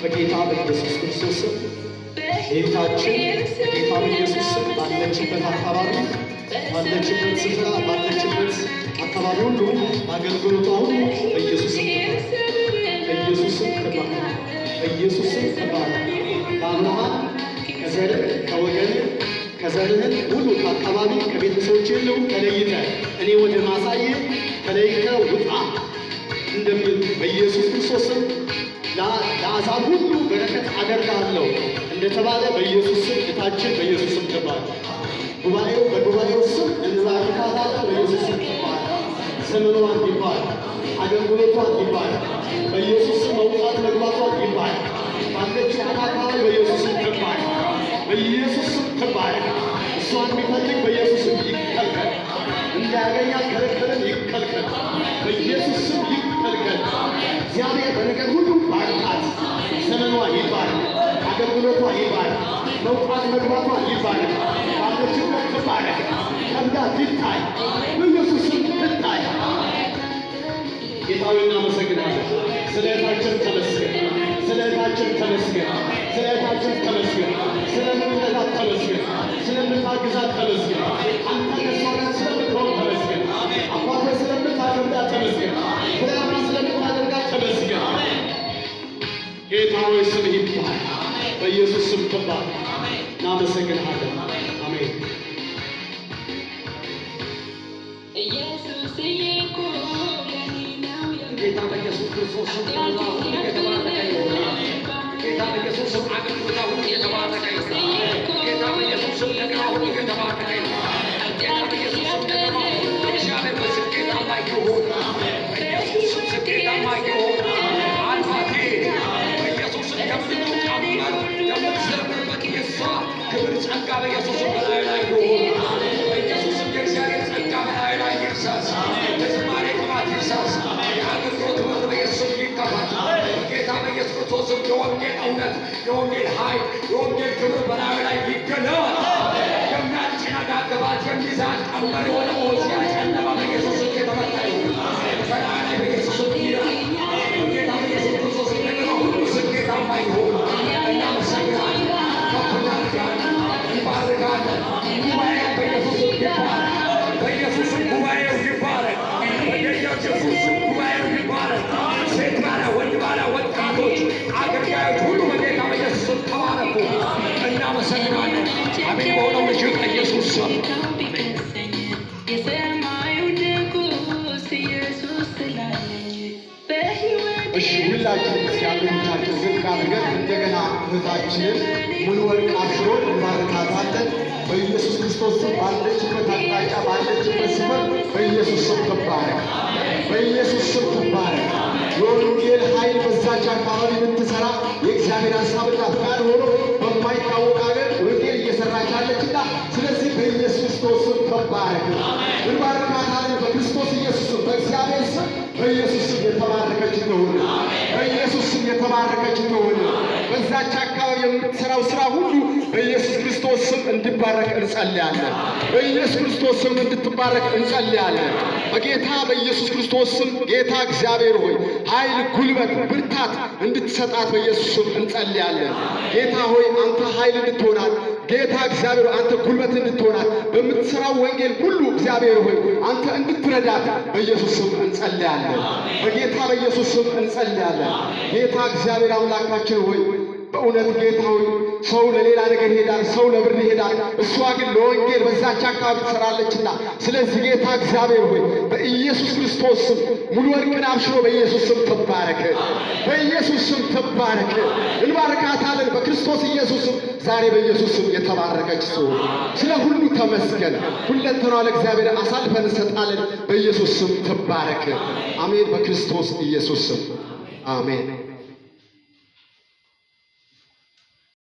በጌታ በኢየሱስ ክርስቶስ ስም እህታችን በጌታ በኢየሱስ ስም ባለችበት አካባቢ፣ ባለችበት ስፍራ፣ ባለችበት አካባቢ ሁሉ፣ በአገልግሎቷ ሁሉ በኢየሱስ ስም ትባረክ። በኢየሱስ ስም ትባረክ። በኢየሱስ ስም ትባረክ። ለአብርሃም ከዘርህ፣ ከወገንህ፣ ከዘርህን ሁሉ፣ ከአካባቢ፣ ከቤተሰቦች ሁሉ ተለይተህ እኔ ወደ ማሳይህ ተለይተህ ውጣ እንደሚል በኢየሱስ ክርስቶስ ስም ለአሕዛብ ሁሉ በረከት አደርግሃለሁ እንደተባለ በኢየሱስ ስም እህታችን በኢየሱስ ስም ትባረክ። ጉባኤው በጉባኤው ስም እንባርካታለን። በኢየሱስ ስም ትባረክ። ዘመኗን ይባረክ። አገልግሎቷን ይባረክ። በኢየሱስ ስም መውጣት መግባቷን ይባረክ። ባለችበት አካባቢ በኢየሱስ ስም ትባረክ። በኢየሱስ ስም ትባረክ። እሷን የሚፈልግ በኢየሱስ ስም ይከልከል። እንዳያገኛት ከለከለን፣ ይከልከል። በኢየሱስ ስም ይከልከል። እግዚአብሔር በነገር ሁሉ ባርካት። ዘመኗ ይባረክ። አገልግሎቷ ይባረክ። መውጣት መግባቷ ይባረክ። ባለችበት ትባረክ። ከብዳ ትታይ። በኢየሱስ ስም ትታይ። ጌታ ሆይ እናመሰግናለን። ስለ እህታችን ተመስገን። ስለ እህታችን ተመስገን። ስለ እህታችን ተመስገን። ስለምትረዳት ተመስገን። ስለምታግዛት ተመስገን። አንተ ከእሷ ጋር ስለምትሆን ተመስገን። አባቶ ስለምታከብዳት ተመስገን። ፍሬያማ ስለምታደርጋት ተመስገን። ጌታ ሆይ ስምህ ይባረክ። በኢየሱስ ስም ትባረክ። እናመሰግንሃለን። አሜን። ኢየሱስዬ እኮ ለኔ ነው። ጌታ በኢየሱስ ክርስቶስ ስም ዘመኗ ሁሉ የተባረከ ይሁን። ጌታ በኢየሱስ ስም አገልግሎቷ ሁሉ የተባረከ ይሁን። ጌታ በኢየሱስ ስም ነገሯ ሁሉ የተባረከ ይሁን። ጌታ በኢየሱስ ስም ነገሯ ሁሉ እግዚአብሔር በስኬታማ ይሁን። በኢየሱስ ስም ስኬታማ ይሁን። አልፋ ትሂድ። በኢየሱስ ስም ከምድሩ ቀንበር የምትዘምርበት የእሷ ክብር ጸጋ በኢየሱስ ስም በላዩ ላይ ይሁን። በኢየሱስ ስም የእግዚአብሔር ጸጋ በላዩ ላይ ይፍሰስ። የዝማሬ ቅባት ይፍሰስ። የአገልግሎት በር በኢየሱስ ስም ይከፈት። በጌታ በኢየሱስ ክርስቶስ ስም የወንጌል እውነት፣ የወንጌል ኃይል፣ የወንጌል ክብር በላዩ ላይ ይገለጥ። የሚያጨናጋግባት፣ የሚይዛት ቀንበር የሆነ ኦዚያ ጨለማ በኢየሱስ ስም የተመታ ይሁን። በላዩ ላይ በኢየሱስ ስም ይራቅ። በጌታ በኢየሱስ ክርስቶስ ስም ነገሯ ሁሉ ስኬታማ ይሁን። እናመሰግናለን። ከፍ እናደርጋለን። እንባርካለን። ጉባኤው በኢየሱስ ስም ይባረክ። በኢየሱስ ስም ጉባኤው ይባረክ። በኢየሱስ ስም ጉባኤው ይባረክ። ሴት ባሪያ፣ ወንድ ባሪያ፣ ወጣቶች፣ አገልጋዮች ሁሉ በጌታ በኢየሱስ ስም ተባረኩ። እናመሰግናለን። አሜን። በሆነው ልጅ በኢየሱስ ስም አሜን። የሰማዩ ንጉሥ ኢየሱስ ስላለኝ በሕይወቴ እሺ፣ ሁላችንም እስኪ አንገቶቻችን ዝቅ አድርገን እንደገና እህታችንን ሙሉ ወርቅ አብሽሮን እንባርካታለን። በኢየሱስ ክርስቶስ ስም ባለችበት አቅጣጫ፣ ባለችበት ስፍር በኢየሱስ ስም ትባረክ። በኢየሱስ ስም ትባረክ። የወንጌል ኃይል በዛች አካባቢ የምትሰራ፣ የእግዚአብሔር ሀሳብና ፍቃድ ሆኖ በማይታወቅ ሀገር ወንጌል እየሰራች ያለችና ስለዚህ በኢየሱስ ክርስቶስ ስም ትባረክ። እንባርካታለን። በክርስቶስ ኢየሱስ ስም፣ በእግዚአብሔር ስም፣ በኢየሱስ ስም የተባረከች ትሁን። በኢየሱስ ስም የተባረከች ትሁን። በዛች አካባቢ የምትሰራው ስራ ሁሉ በኢየሱስ ክርስቶስ ስም እንዲባረክ እንጸልያለን። በኢየሱስ ክርስቶስ ስም እንድትባረክ እንጸልያለን። በጌታ በኢየሱስ ክርስቶስ ስም ጌታ እግዚአብሔር ሆይ ኃይል፣ ጉልበት፣ ብርታት እንድትሰጣት በኢየሱስ ስም እንጸልያለን። ጌታ ሆይ አንተ ኃይል እንድትሆናት፣ ጌታ እግዚአብሔር ሆይ አንተ ጉልበት እንድትሆናት፣ በምትሰራው ወንጌል ሁሉ እግዚአብሔር ሆይ አንተ እንድትረዳት በኢየሱስ ስም እንጸልያለን። በጌታ በኢየሱስ ስም እንጸልያለን። ጌታ እግዚአብሔር አምላካችን ሆይ፣ በእውነት ጌታ ሆይ ሰው ለሌላ ነገር ይሄዳል፣ ሰው ለብር ይሄዳል። እሷ ግን ለወንጌል በዛች አካባቢ ትሰራለችና፣ ስለዚህ ጌታ እግዚአብሔር ሆይ በኢየሱስ ክርስቶስ ስም ሙሉ ወርቅን አብሽሮ በኢየሱስ ስም ትባረክ፣ በኢየሱስ ስም ትባረክ። እንባርካታለን በክርስቶስ ኢየሱስ ስም። ዛሬ በኢየሱስ ስም የተባረከች ትሁን። ስለ ሁሉ ተመስገን። ሁለንተናዋ ለእግዚአብሔር አሳልፈን እንሰጣለን። በኢየሱስ ስም ትባረክ። አሜን። በክርስቶስ ኢየሱስ ስም አሜን።